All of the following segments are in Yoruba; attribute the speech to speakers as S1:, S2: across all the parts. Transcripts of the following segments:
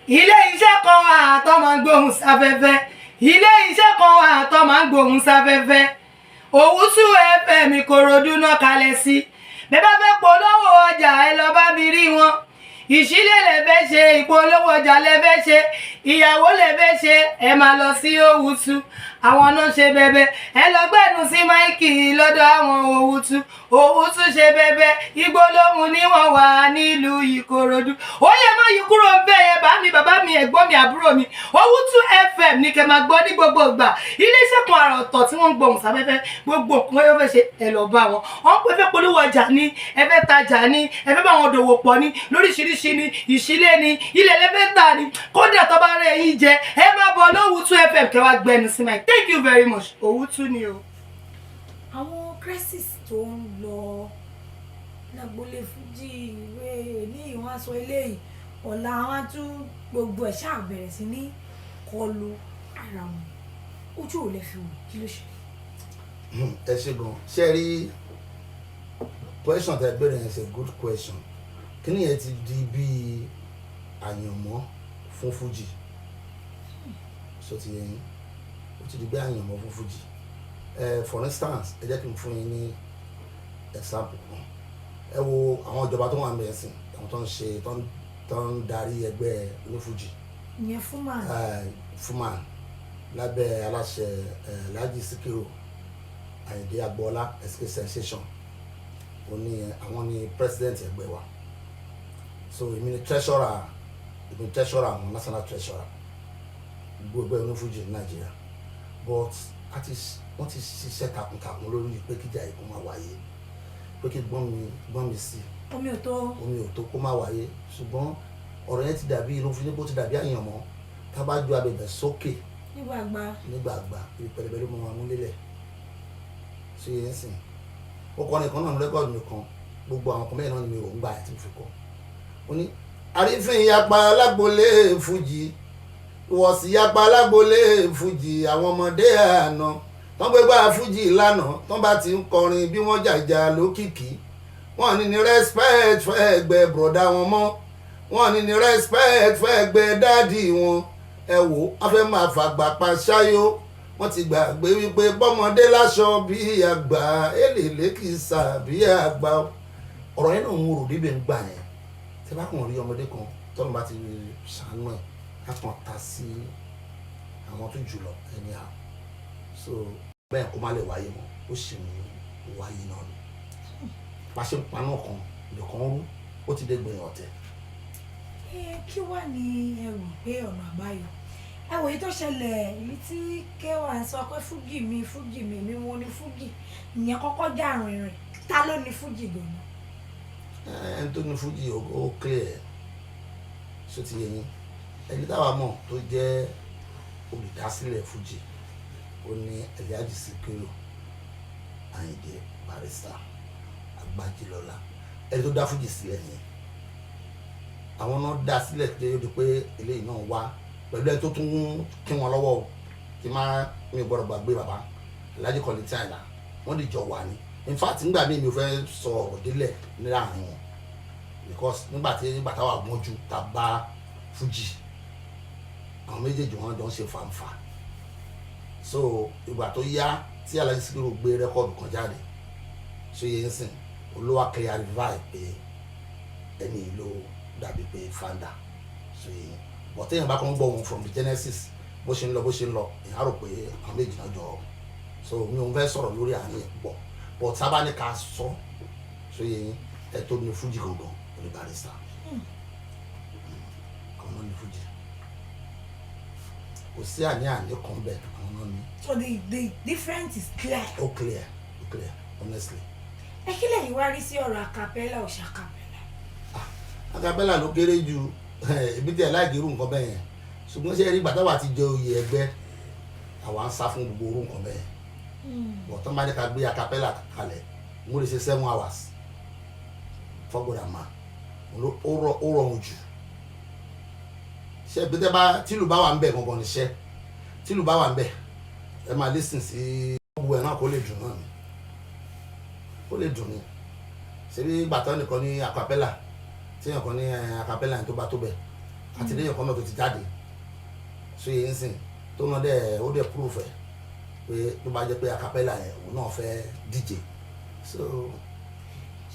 S1: Ilé iṣẹ́ kan wà tó máa ń gbóhùn sáfẹ́fẹ́. Ilé iṣẹ́ kan wà tó máa ń gbóhùn sáfẹ́fẹ́. Òwúsù FM, Ìkòròdú náà kalẹ̀ sí. Bẹ́ẹ̀ bá fẹ́ polówó ọjà, ẹ lọ bá mi rí wọn. Ìṣílẹ̀ lẹ fẹ́ ṣe, ìpolówó ọjà lẹ fẹ́ ṣe, ìyàwó lẹ fẹ́ ṣe, ẹ máa lọ sí Òwútú. Àwọn náà ṣe bẹbẹ. Ẹ lọ gbẹnu sí mic lọ́dọ̀ àwọn Òwútú. Òwútú ṣe bẹbẹ. Igbó lóhùn ní wọ́n wà nílùú Ìkòròdú. Ó yẹ má yí kúrò ń bẹ́ẹ̀ yẹn. Bá mi, bàbá mi, ẹ̀gbọ́n mi, àbúrò mi, Òwútú FM ní kẹ́ máa gbọ́ ní gbogbo ìgbà. Iléeṣẹ́ kan àrà ọ̀tọ̀ tí wọ́n ń gbohùn sáfẹ́fẹ́. Gbogbo nǹkan yóò fẹ́ ṣe, ẹ lọ bá wọn. Wọ́n pẹ́ fẹ́ polówó ọjà ní, ẹ fẹ́ tajà ní, ẹ fẹ́ bá wọn dòwò pọ̀ ní lóríṣiríṣi ní, ìṣílẹ̀ ní, ilẹ̀ lẹ́fẹ́ tà ní, kódà tó bá rẹ̀ yín jẹ, ẹ máa bọ̀ lówùtú FM kẹ́ wá gbẹnu sí mic. Thank you very much. Òwútú ni o.
S2: Àwọn crisis tó ń lọ lágbolé fújì, ìwé ní ìwọ̀n aṣọ eléyìí, ọ̀la àwọn tún gbogbo ẹ̀ ṣáà bẹ̀rẹ̀ sí ní kọlu ara wọn. Ojú ò lè fi wò, kí ló ṣe?
S3: Ẹ ṣe gan. Ṣe rí question tẹ bẹ̀rẹ̀ yẹn, ṣe good question. Kíní yẹn ti di bíi àyànmọ́ fún fújì. So ti yẹn, ó ti di bí àyànmọ́ fún fújì. Ẹ for instance, ẹ jẹ́ kí n fún yín ní example kan. Ẹ wo àwọn ìjọba tó wà ń bẹ̀ sìn, àwọn tó ń ṣe, tó ń darí ẹgbẹ́ onífújì.
S2: Ìyẹn FUMAN.
S3: FUMAN lábẹ́ aláṣẹ Alhaji Sikiru Ayinde Agboola, SK Sensation. Ó ní àwọn ní president ẹgbẹ́ wa. So èmi ni treasurer, èmi ni treasurer àwọn, national treasurer gbogbo ẹgbẹ́ onífújì ní Nàìjíríà. But àti wọ́n ti ṣiṣẹ́ takuntakun lórí pé kíjà yìí kó má wáyé, pé kí gbọ́n mi sí
S2: omi ò tó.
S3: Omi ò tó kó má wáyé. Ṣùgbọ́n ọ̀rọ̀ yẹn ti dàbí inú fún ní bó ti dàbí àyànmọ́. Tá a bá ju abẹ̀bẹ̀ sókè
S2: nígbàgbà
S3: nígbàgbà, ibi pẹlẹbẹ ló mọ wọn mú lélẹ̀ ṣe yẹn sìn. Ó kọ́ nìkan náà ní record mi kan. Gbogbo àwọn kan mẹ́rin náà ni mi ò ń gbà ẹ̀ tí mo fi kọ́. Ó ní àrífín yapa lágbolé fújì, ìwọ̀sí yapa lágbolé fújì. Àwọn ọmọdé àná tán gbégbá fújì lánàá, tán bá ti ń kọrin bí wọ́n jàjà lókìkí, wọ́n ní ní respect fún ẹgbẹ́ bùrọ̀dá wọn mọ́, wọ́n ní ní respect fún ẹgbẹ́ daddy wọn. Ẹ wò, wọ́n fẹ́ máa fàgbà pa ṣáyó. Wọ́n ti gbàgbé wípé bọ́mọdé láṣọ bí àgbà, èlèlé kì í sà bí àgbà. Ọ̀rọ̀ yẹn náà ń rò débẹ̀ ń gbà yẹn. Tí bá kàn rí ọmọdé kan tọ́nù bá ti ṣàánú ẹ̀, á kàn ta sí àwọn tó jù lọ anyhow. So bẹ́ẹ̀ kó má lè wáyé mọ́, ó sì ń wáyé náà ni. Bá ṣe ń paná kan nìkan rú, ó ti dé gbẹ̀yìn ọ̀tẹ̀.
S2: Ẹ kí wà ní ẹ rò pé ọ̀nà àbáyọ? Ẹ wòye tó ṣẹlẹ̀, èyí tí K1 sọ pé fújì mi, fújì mi, mi mo ní fújì, ìyẹn kọ́kọ́ já rìnrìn. Ta ló ní fújì gan-an?
S3: Ẹni tó ní fújì, ó clear. Ṣó ti yé yín? Ẹni táwa mọ̀ tó jẹ́ olùdásílẹ̀ fújì, ó ní Alhaji Sikiru Ayinde Barrister Agbájélọ́lá. Ẹni tó dá fújì sílẹ̀ nìyẹn. Àwọn náà dá sílẹ̀ tó yẹ pé eléyìí náà wá pẹ̀lú ẹni tó tún kí wọn lọ́wọ́ o, kí má mi ò gbọ́dọ̀ gbàgbé bàbá Alhaji Kollington Àyìnlá. Wọ́n dìjọ wà ní. In fact, nígbà míì mi ò fẹ́ sọ ọ̀rọ̀ délẹ̀ ní láàrin wọn, because nígbà táwa gbọ́njú ta bá fújì, àwọn méjèèjì wọn jọ ń ṣe fàǹfà. So ìgbà tó yá tí Alhaji Sikiru gbé record kan jáde, ṣé yẹn sìn, olówó clarify pé ẹni yìí ló dàbí pé founder. Ṣé yẹn, but téèyàn bá kàn ń gbọ́ wọn from the genesis, bó ṣe ń lọ, bó ṣe ń lọ, èèyàn á rò pé àwọn méjì náà jọ. So mi ò ń fẹ́ sọ̀rọ̀ lórí àárín ẹ̀ púpọ̀, but sábà ní ká sọ, ṣé yẹn, ẹ tó ní fújì gangan ní Barrister. Àwọn náà ní fújì, kò sí àní-àní kan bẹ́ẹ̀, àwọn náà ní.
S2: So the difference is clear.
S3: Ó clear, ó clear, honestly.
S2: Ẹ kí lẹ́yìn wá rí sí ọ̀rọ̀ acapella, ò ṣe acapella?
S3: Acapella ló kéré ju ibi tí ẹ láìkí irú nǹkan bẹ́ẹ̀ yẹn. Ṣùgbọ́n ṣé rí gbàtà wà ti jẹ oyè ẹgbẹ́, àwa ń sá fún gbogbo irú nǹkan bẹ́ẹ̀ yẹn. But tán bá ní ká gbé acapella kalẹ̀, mo lè ṣe 7 hours fọ́gbọ́dà máa. Ó rọrùn jù. Ṣé pété bá tìlù bá wà ń bẹ̀ gangan níṣẹ́, tìlù bá wà ń bẹ̀, ẹ máa listen sí gbogbo ẹ̀ náà, kó lè dùn náà ni, kó lè dùn ni. Ṣebí gbàtọ́ nìkan ní acapella, tí èèyàn kan ní acapella yẹn tó bá tó bẹ̀. Àti lẹ́yìn kan náà tó ti jáde so yẹn ń sìn tó náà dẹ̀ ó dẹ̀ proof ẹ̀ pé tó bá jẹ́ pé acapella yẹn, òun náà fẹ́ díje so.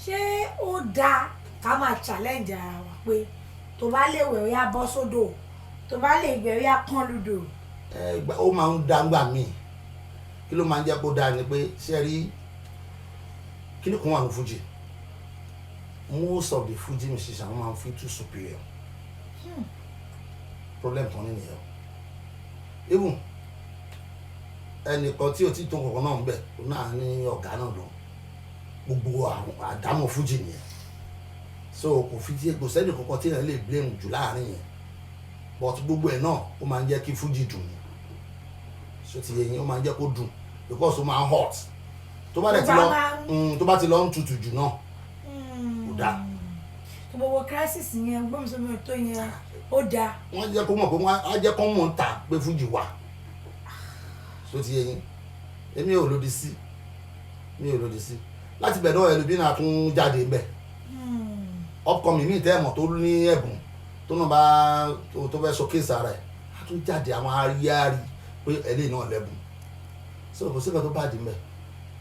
S2: Ṣé ó dáa ká máa challenge ara wa pé tó bá lè wẹ̀, ó yá bọ́ sódò, tó bá lè wẹ̀, ó yá kán lódò?
S3: Ẹ ó máa ń dá ńgbà míì. Kí ló máa ń jẹ́ kó dáa ni pé, ṣé ẹ rí kíní kan wà ní Fuji, most of the Fuji musicians wọ́n máa ń feel too superior. Problem kan ní nìyẹn o. Even ẹnìkan tí o ti tó nǹkan náà ń bẹ̀, òun náà ní ọ̀gá náà lọ. Gbogbo àwọn àdámọ̀ Fuji nìyẹn. So kò fi tí kò sẹ́ni kankan tí èèyàn lè blame jù láàrin yẹn, but gbogbo ẹ̀ náà, ó máa ń jẹ́ kí Fuji dùn ni. So ti yẹ yín, ó máa ń jẹ́ kó dùn because ó máa ń hot. Tó bá dẹ̀ ti
S2: Tó bá
S3: lọ tó bá ti lọ ń tutù jù náà, kò dáa.
S2: Tó gbogbo crisis yẹn, gbọ́mísọ́mi tó yẹn, ó dáa.
S3: Wọ́n jẹ́ kó mọ̀ pé wọ́n á jẹ́ kó mọ̀ ń ta pé Fuji wà. So ti yé yín, èmi ò lòdì sí, mi ò lòdì sí. Láti bẹ̀ náà, ẹlòmíì náà tún jáde ńbẹ̀, upcoming míì tẹ́ ẹ̀ mọ̀ tó ní ẹ̀bùn tó náà bá tó fẹ́ sọ case ara ẹ̀, á tún jáde. Àwọn aríyárí pé ẹlẹ́yìn náà lẹ́bùn. So kò sí nǹkan tó bá dì ńbẹ̀.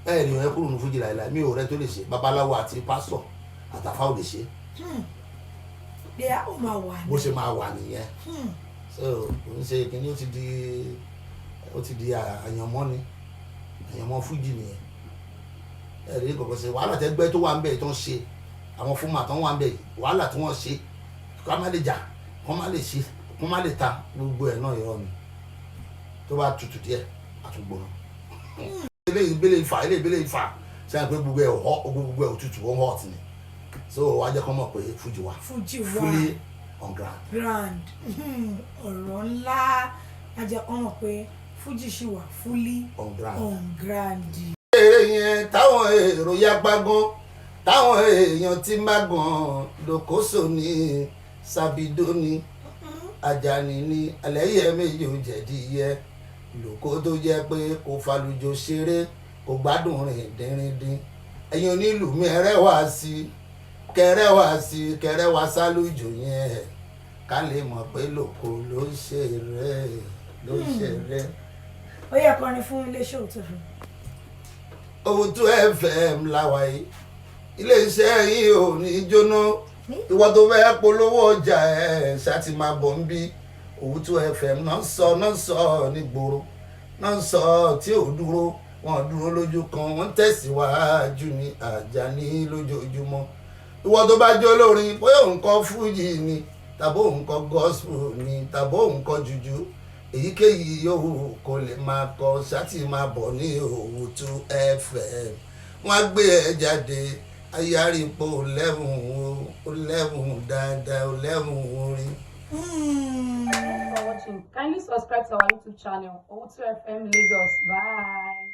S3: Ẹ ẹ̀ lè yẹn kúrò ní Fuji láìláì. Mi ò rẹ tó lè ṣe, babaláwo àti pásítọ̀ àtàfà ò lè ṣe.
S2: Bí ó máa wà ní.
S3: Bó ṣe máa wà nìyẹn. So kò ń ṣe kínní, ó ti di àyànmọ́ ni, àyànmọ́ Fújì nìyẹn. Ẹ rí kọ̀kọ́ ṣe wàhálà tẹ́gbẹ́ tó wà ń bẹ̀ tó ń ṣe, àwọn fúnma tó ń wà ń bẹ̀, wàhálà tí wọ́n ṣe kó má lè jà, kó má lè ṣe, kó má lè ta, gbogbo ẹ̀ náà irọ́ ni. Tó bá tutù díẹ̀, àtúgbóná. Eléyìí bẹ́lẹ̀ ìfà, eléyìí bẹ́lẹ̀ ìfà, ṣe à ń pé gbogbo ẹ̀ hot, gbogbo ẹ̀ òtútù, ó hot ni. So wàá jẹ́ kó mọ̀ pé Fújì wà
S2: Fújì wà
S3: fully on ground.
S2: Grand. Ọ̀rọ̀ ńlá, a jẹ́ kó mọ̀ pé Fújì ṣì wà fully
S3: on ground.
S2: On ground.
S3: Eré yẹn táwọn èrò yapa gan, táwọn èèyàn ti má gan, lókòsò ní Sàbídó ní Àjàní ní alẹ́yẹ méjì ò jẹ̀dí yẹ lóko tó jẹ́ pé kò falùjọ ṣeré, kò gbádùn rìn dínríndín. Ẹ̀yin onílù mi, ẹrẹ́ wá sí kẹrẹ́, wá sí kẹrẹ́, wá sálùjò yẹn, ká lè mọ̀ pé lóko ló ń ṣeré, ló ń ṣeré.
S2: Ó yẹ kọrin fún iléeṣẹ́ òtún fún.
S3: Owótú FM làwà yìí, iléeṣẹ́ yìí ò ní jóná. Ìwọ tó fẹ́ polówó ọjà ẹ̀ ṣáàtì máa bọ̀ ń bí Owótú FM. Náà sọ nígboro, náà sọ tí ò dúró, wọn dúró lójú kan, wọ́n tẹ̀síwájú ní Àjàní lójoojúmọ́. Ìwọ tó bá jó lórin, bóyá òun kọ fújì ni, tàbí òun kọ gospel ni, tàbí òun kọ jùjú, èyíkéyìí yòówù kó lè máa kọ, ṣáàtì máa bọ̀ ní Owótú FM. Wọ́n á gbé ẹ jáde, ayárípo lẹ́hùn o, lẹ́hùn dáadáa o, lẹ́hùn orin.
S4: Thanks for watching. Kindly subscribe to our YouTube channel, Owutu FM Lagos. Bye.